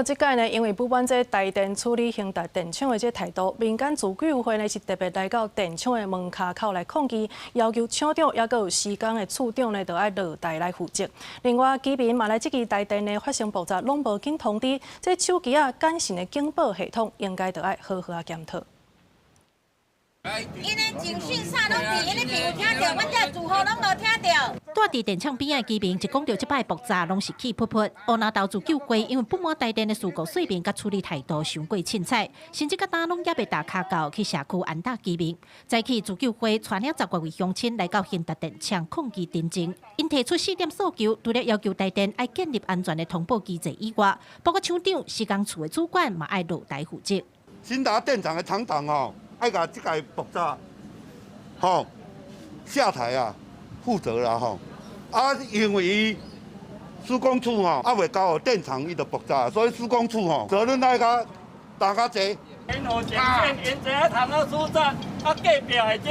這擺呢，因為不滿這台電處理興達電廠的這態度，民間自救會呢是特別來到電廠的門跤口來抗議，要求廠長抑閣有施工的處長呢，著愛落台來負責。另外，居民嘛來質疑台電呢發生爆炸，攏無緊通知，這手機仔簡訊的警報系統應該著愛好好仔檢討。𪜶的警訊啥攏佇𪜶的朋友聽著，阮遮住戶攏無聽著。住佇電廠邊仔的居民一講著這擺爆炸，攏是氣噗噗。烏若頭自救會因為不滿台電的事故說明佮處理態度傷過凊彩，甚至到今攏猶未踏跤到去社區安搭居民。早起自救會帶領10多位鄉親來到興達電廠抗議陳情，𪜶提出四點訴求，除了要求台電愛建立安全的通報機制以外，包括廠長、施工處的主管嘛愛落台負責。興達電廠的廠長吼，愛共這個爆炸，吼下台啊，負責啦吼。啊，因為伊施工處吼，猶未交予電廠，伊就爆炸，所以施工處吼責任愛較擔較濟。𪜶有前線，𪜶知影通啊所在，啊隔壁的遮，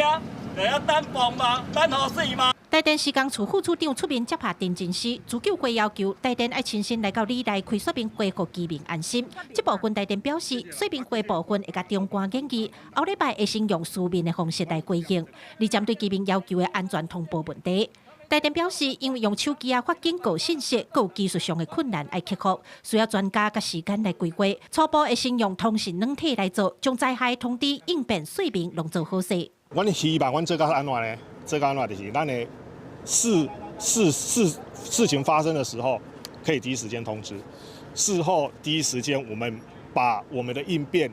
就要等風嗎？等雨水嗎？台電施工處副處長出面接下陳情時，自救會要求台電愛親身來到里內開說明會，予居民安心。這部分台電表示，說明會部分會共長官建議，後禮拜會先用書面的方式來回應。而針對居民要求的安全通報問題，台電表示，因為用手機仔發警告信息，閣有技術上的困難愛克服，需要專家佮時間來規劃。初步會先用通訊軟體來做，將災害通知應變說明攏做好勢。阮希望阮做到按怎呢？做到按怎就是咱的事情發生的時候，可以第一時間通知；事後第一時間，我們把我們的應變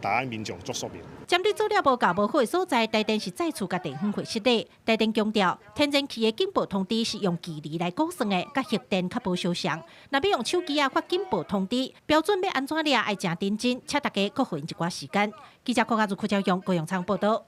答案民眾做說明。針對做了無夠無好的所在，台電是再次共地方會失禮。台電強調，天然氣的警報通知是用距離來估算的，佮核電較無相像。若欲用手機仔發警報通知，標準欲按怎掠愛誠認真，請大家閣予𪜶一寡時間。記者郭家如、柯昭勇、高永昌報道。